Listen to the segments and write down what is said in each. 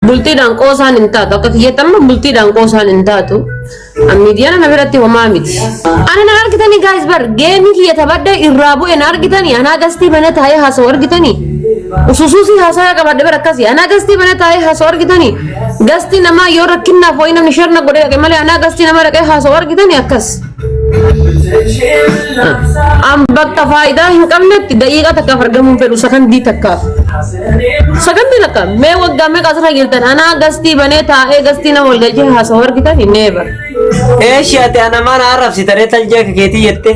Bultiidhaan qoosaan hin taatu. Akka kiyyaatti amma bultiidhaan qoosaan hin taatu. Miidiyaan ana biratti homaa miti. Ana na argitanii guys bar geemii kiyya taphadhe irraa bu'e na argitanii anaa gastii mana taa'ee haasa'u argitanii. Ususuusii haasaa qabadhe bar akkasii anaa gastii mana taa'ee haasa'u argitanii. Gastii namaa yoo rakkinnaaf wayii namni sharna godhee dhaqe malee anaa gastii nama dhaqee haasa'u argitanii akkas. An bakka faayidaa hin qabnetti daqiiqaa takkaaf argamuu hin fedhu sakandii takkaaf. Sakandii takka mee waggaa meeqa asirra jirtan anaa gastii banee taa'ee gastii nama wal galchee haasa'u argitan hin neebar. Eeshi ati ana mana arrabsitaree taljee akka keetii jette.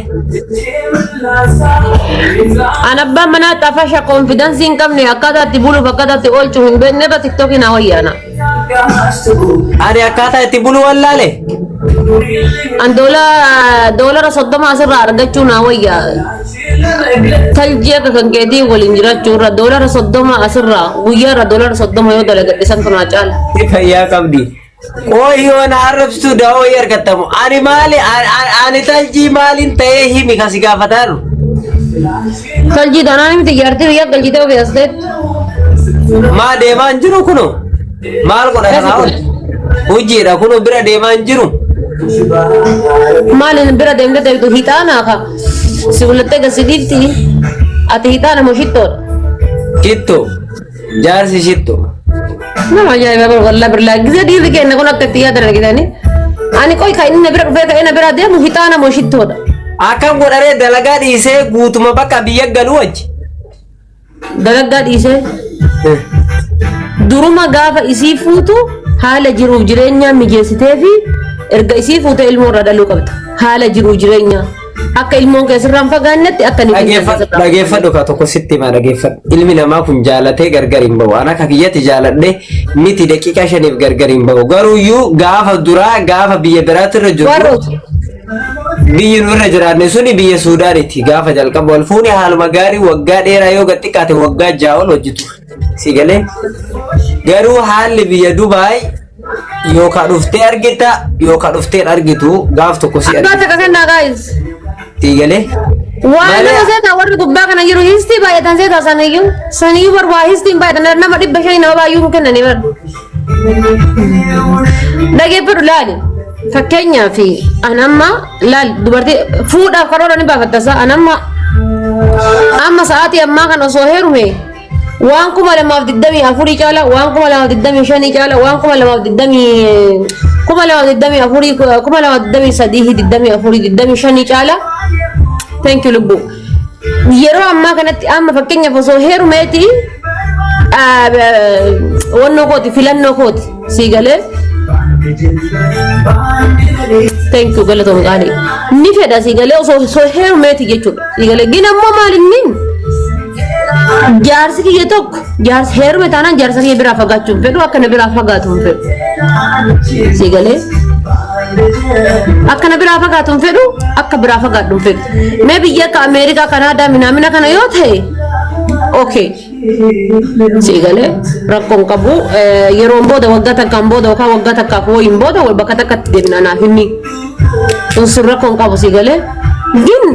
An abbaan manaa xafasha konfidansii hin qabne akkaataa itti buluuf akkaataa itti oolchuu hin beekne irra tiktookii naa wayyaana. Ani akkaataa itti bulu wallaale. An doolara 30 asirraa argachuu naa wayya. Taljii akka kan keetii waliin jiraachuu irra doolara 30 asirraa guyyaa irra doolara 30 yoo dalagadhe santu naa caala. Fayyaa qabdi. Qooyi yoo na arrabsitu da'oo argattamu. Ani maali ani taljii maaliin ta'ee himi kasi gaafataa jiru. Taljii tanaan miti jaartii biyya galchitee ofii as ta'etti. Maa deemaa hin jiru kuno. Maal godha kanaa ol? Hojiidha kuno bira deemaa hin jiru. Maaliin bira deemtee deemtu hixaanaa ka si gulattee gasi dhiifti ati hixaana moo shittoodha. Shitto. Jaarsi shitto. Nama ajaa'iba bara wallaa birlaa gisee dhiirri keenya kun akka itti yaadan argitanii. Ani qoy kan inni na bira dhufee ka'ee na bira deemu hixaana moo shittoodha. Akkam godharee dalagaa dhiisee guutuma bakka biyya galuu wajji. Dalaggaa dhiisee duruma gaafa isii fuutu haala jiruuf jireenyaa mijeessitee fi erga isii fuute ilmoo irraa dhaluu qabda. Haala jiruuf jireenyaa akka ilmoon kee sirraa hin fagaannetti akka niitiin kee sirraa hin fagaannetti. Dhageeffadhu ka tokko sitti himaa dhageeffadhu. Ilmi namaa kun jaalatee gargar hin bahu. An akka kiyyatti jaaladhe miti daqiiqaa shaniif gargar hin bahu. Garuuyyuu gaafa duraa gaafa biyya biraatti irra jirru Warroota. Biyyi nu irra jiraanne suni biyya Suudaanitti gaafa jalqaba wal fuune haaluma gaarii waggaa dheeraa yoo gad xiqqaate waggaa 6 ol hojjetu. Si galee? Garuu haalli biyya Dubaay yookaan dhuftee argita yookaan dhuftee hin argitu gaaf tokko si Abbaa argita. takka kennaa guys. Si galee? Waan Malee nama seetaa warri gubbaa kana jiru histii baay'atan seetaa saniyyuu saniyyuu bar waa histiin baay'atan nama 500 nama baay'uu hin kennanii bar. Dhageeffadhu laali. Fakkeenyaaf an amma laal dubartii fuudhaaf karoora ni baafatta isaa an amma amma sa'aatii ammaa kan osoo heerume waan 2024 caala waan 2025 caala waan 2020 2024 2023 24 25 caala thank you lubbuu. Yeroo ammaa kanatti amma fakkeenyaaf osoo heerumeeti wannoo kooti filannoo kooti sii galee thank you galatoom qaalii ni fedha sii galee osoo heerumeeti jechuudha sii galee gin ammoo maal inni jaarsi kiyya tokko jaarsi heerume taanaan jaarsa kiyya biraa fagaachuu hin fedhu akka na biraa fagaatu hin fedhu sii galee akka na biraa fagaatu hin fedhu akka biraa fagaadhu hin fedhu Mee biyya akka Ameerikaa, Kanaadaa, minaamina kana yoo ta'e okay. Sii galee rakkoon qabu yeroon booda waggaa takkaan booda yookaan waggaa takkaaf wayiin booda wal bakka takkatti deemna naaf inni sun sun rakkoon qabu sii galee. Gin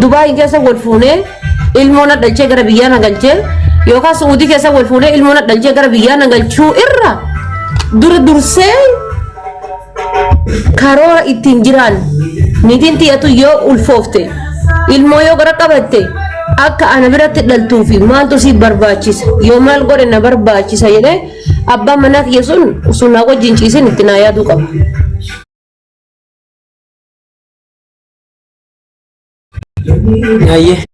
Dubaay keessa wal fuunee ilmoo na dhalchee gara biyyaa na galchee yookaan Su'uudii keessa wal fuunee ilmoo na dhalchee gara biyyaa na galchuu irra dura dursee karoora ittiin jiraan niitiin tiyyatu yoo ulfoofte ilmoo yoo gara qabatte akka ana biratti dhaltuu fi maaltu si barbaachisa yoo maal godhe na barbaachisa jedhee abbaan manaa kiyya sun sun naa wajjin ciisin itti naa yaaduu qaba. Ayyee.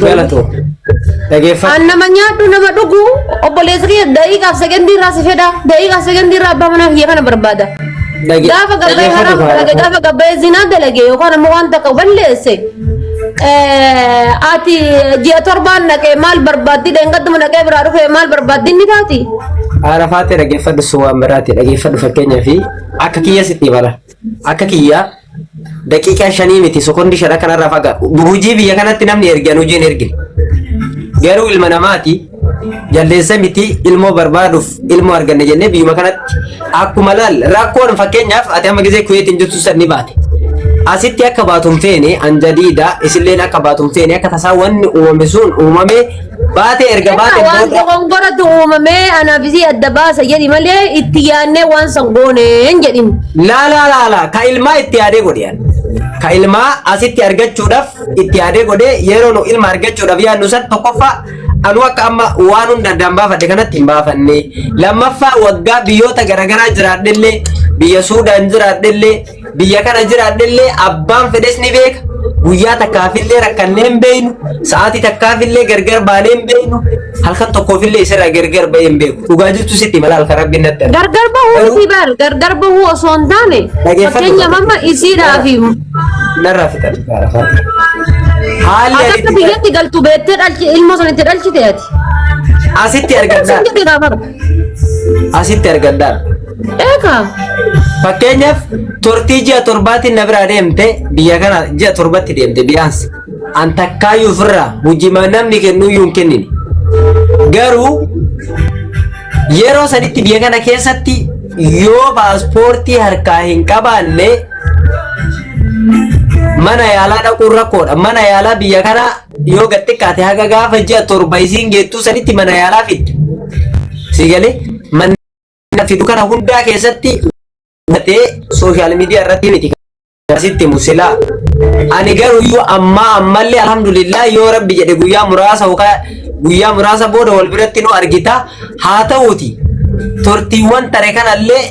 Galatoo. Dhageeffadhu. An nama nyaadhu nama dhugu obboleessa kiyya daqiiqaaf sekendii irraa si fedha daqiiqaaf sekendii irraa abbaa manaa kiyya kana barbaada. Gaafa gabbayee Dhageeffadhu haraam dalage kaa. gaafa gabbayee zinaa dalage yookaan ammoo waan takka balleesse ati ji'a torbaan naqee maal barbaaddi dheengadduma naqee biraa dhufe maal barbaaddi inni taati. Haala faatee dhageeffadhu sun waan biraati dhageeffadhu fakkeenyaa fi akka kiyya sitti mala. Akka kiyya daqiiqaa shanii miti sekoondii shan akkanarraa fagaadhu. Hojii biyya kanatti namni erge an hojii hin ergine. Garuu ilma namaati jaldeessa miti ilmoo barbaaduuf ilmoo arganne jennee biyyuma kanatti akkuma laal rakkoon fakkeenyaaf ati amma gisee kuweetiin jirtu san ni baate. Asitti akka baatu hin feene an jadiida isilleen akka baatu hin feene akka tasaa wanni uumame sun uumame Baatee erga Egaa baatee waan booda dogongoratu uumamee anaaf isii adda baasa jedhi malee itti yaadnee waan san goone hin jedhin. Laa laa laa laa ka ilmaa itti yaadee godhe yaadne. Ka ilmaa asitti argachuudhaaf itti yaadee godhe yeroo nu ilma argachuudhaaf yaadnu san tokkoffaa anu akka amma waan hunda addaan baafadhe kanatti hin baafanne. Lammaffaa waggaa biyyoota garaagaraa jiraadhellee biyya Suudaan jiraadhellee Biyya kana jiraadhellee abbaan fedhes ni beeka. Guyyaa takkaafillee rakkannee hin beeknu. Sa'aatii takkaafillee gargar baanee hin beeknu. Halkan tokkoofillee isirraa gargar ba'ee hin beeku. Dhugaa jirtu sitti hima laal kan rabbiin natti arge. Gargar bahuu Garuu miti bar gargar bahuu osoo hin taane dhageeffadhu fakkeenyaaf amma isiidhaa fi narraa fixadhu. Haalli ati ani akka itti biyyatti galtu beektee dhalchi ilmoo sana itti dhalchite ati. asitti Sin argadhaa. jedhe gaafa. Asitti argadhaa. Eegaa. Fakkeenyaaf turtii ji'a torbaatiin na biraa deemte biyya kana ji'a torbatti deemte biyaansi. An takkaayyuu ofirraa hojii namni kennuyyuu hin kennine. Garuu yeroo sanitti biyya kana keessatti yoo paaspoortii harkaa hin qabaanne mana yaalaa dhaquun rakkoodha. Mana yaalaa biyya kanaa yoo gad xiqqaate haga gaafa ji'a torba isiin geettuu sanitti mana yaalaa fidde. Si galee mana fidu kana hundaa keessatti gatee sooshaal miidiyaa irratti miti asitti musilaa. Ani garuu iyyuu ammaa ammallee alhamdulillah yoo rabbi jedhe guyyaa muraasa yookaan guyyaa muraasa booda wal biratti nu argita. Haa ta'uuti turtiiwwan tare kanallee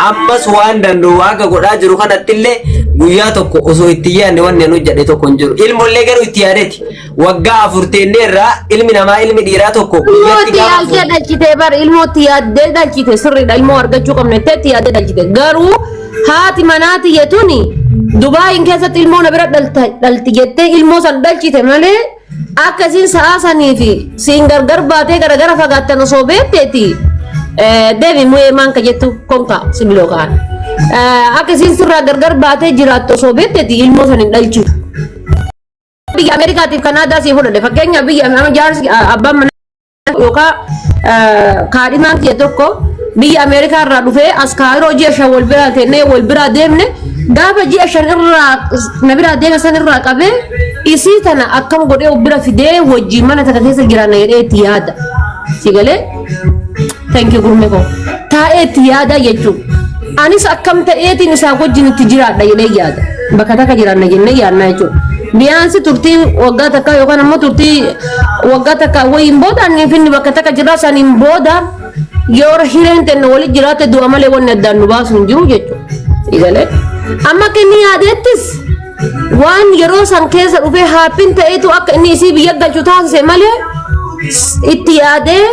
ammas waan danda'u waaqa godhaa jiru kanattillee guyyaa tokko osoo itti yaadne wanni ani hojjedhe tokko hin jiru. Ilmollee garuu itti yaadeeti. Waggaa afur teennee irraa ilmi namaa ilmi dhiiraa tokko Ilmoo guyyatti itti gaafa yaaltee dhalchite bar ilmoo itti yaaddee dhalchite sirriidha ilmoo argachuu qabna jettee itti yaaddee dhalchite garuu haati manaa tiyya tuni Dubaayin keessatti ilmoo na bira dhalti jettee ilmoo san dhalchite malee akka isin sa'aa sanii fi siin gargar baatee garagara fagaattan osoo beekteeti deebi mu'ee maan ka jettu konka si biloo ka'an akka isin sirraa gargar baatee jiraattu osoo beekteeti ilmoo san hin dhalchitu. Biyya Ameerikaatiif Kanaadaa sii fudhadhe fakkeenyaaf biyya amma jaarsi abbaan manaa yookaan kaadhimaan kiyya tokko biyya Ameerikaa irraa dhufee as Kaayiroo ji'a 5 wal biraa teennee wal biraa deemne gaafa ji'a 5 irraa na biraa deeme san irraa qabee isii tana akkam godhee of bira fidee wajjin mana takka keessa jiraanna jedhee itti yaada. Si galee? Thank you gurme koo. Taa'ee itti yaada jechuudha. Anis akkam ta'eetiin isaa wajjin itti jiraadha jedhee yaada. Bakka takka jiraanna jennee yaadna jechuudha. Biyaansi turtii waggaa takkaa yookaan ammoo turtii waggaa takkaa wayiin booda inni finni bakka takka jirraa saniin booda yoo hireen tenna walitti jiraatte du'a malee wanni addaan nu baasu hin jiru jechuudha. Eegalee. Amma akka inni yaadeettis waan yeroo san keessa dhufee haappiin ta'eetu akka inni isii biyya galchu taasise malee itti yaadee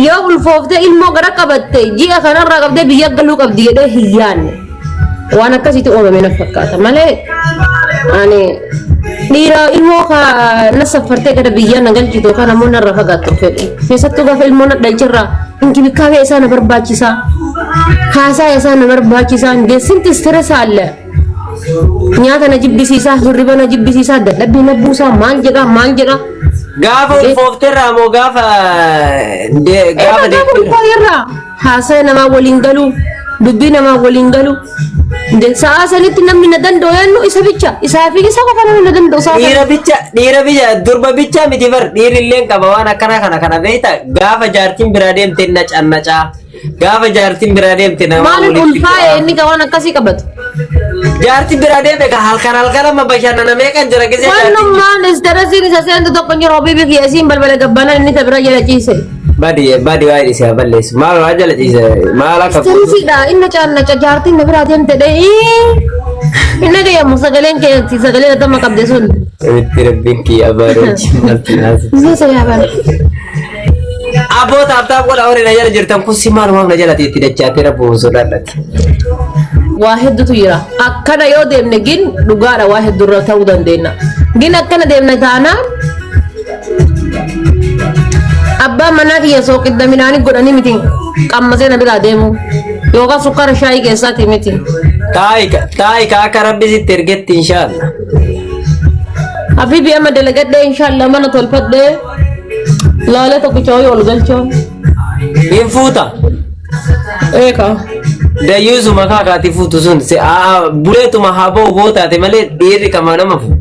yoo ulfooftee ilmoo gara qabatte ji'a kanarraa qabdee biyya galuu qabdi jedhee hin yaadne. Waan akkasiitu uumame na fakkaata malee ani dhiira ilmoo ka na saffartee gara biyyaa na galchitu yookaan ammoo narra fagaattu hin fedhu. Keessattuu gaafa ilmoo na dhalchirraa inkibikaabee isaa na barbaachisaa haasaa isaa na barbaachisaa sinti stress alle. Nyaata na jibbisiisaa, hirriba na jibbisiisaa, dadhabbii na buusaa, maal jedhaa, maal jedhaa. Gaafa ulfoofterraa moo gaafa gaafa Egaa gaafa deetterraa? ulfaa'eerraa haasaya namaa waliin galuu, dubbii namaa waliin galuu. Sa'aa sanitti namni na danda'u yennu isa bicha, isaa fi isa qofa namni na danda'u sa'aa Dhiira sanitti. bicha dhiira bicha durba bicha miti bar dhiirri illee qaba waan akkana kana kana beekta gaafa jaartiin biraa deemte na cannacaa. Gaafa jaartiin biraa deemte nama Maalin walitti ulfaa'e bu'aa. inni ka waan akkasii qabatu. Jaartiin biraa deeme ka halkan halkan amma bashannana meeqan jira gisee jaartiin. Wannummaan istarasiin isa seentu tokko hin jiru habiibi kiyya isiin balbala gabbanaan inni ta bira jala ciise. Badi badi waa dhiise haa balleessu. Maal waa jala ciise maal akka fuutu. Istarasiidha inni caannaca jaartiin na biraa deemte dhee. Inni gayyamu sagaleen kee sagalee gatama qabde sun. Itti rabbiin kiyya abaaroo maaltu naasisa. Isee sagalee abaan. Aboo taap taap godha warri na jala jirtan kun si maalumaaf na jala itti dachaatee rabbuma sodaadhati. Waa hedduutu jira. Akkana yoo deemne gin dhugaadha waa hedduurra ta'uu dandeenya. Gin akkana deemne taanaan abbaan manaa kiyya sooqidda midhaanii godhanii miti qammasee na biraa deemu yookaan sukkaara shaayii keessaati miti. Taa'i taa'i ka akka rabbi sitti ergetti inshaalla. Habibi amma dalagadhee inshallah mana tolfadhee laalee tokkicha wayii ol galchaa. Hin fuuta. Eeka. Dayyuusuma kaakaati fuutu sun si aa buleetuma haa ba'u boo taate malee dhiirri kamaa nama fuuta.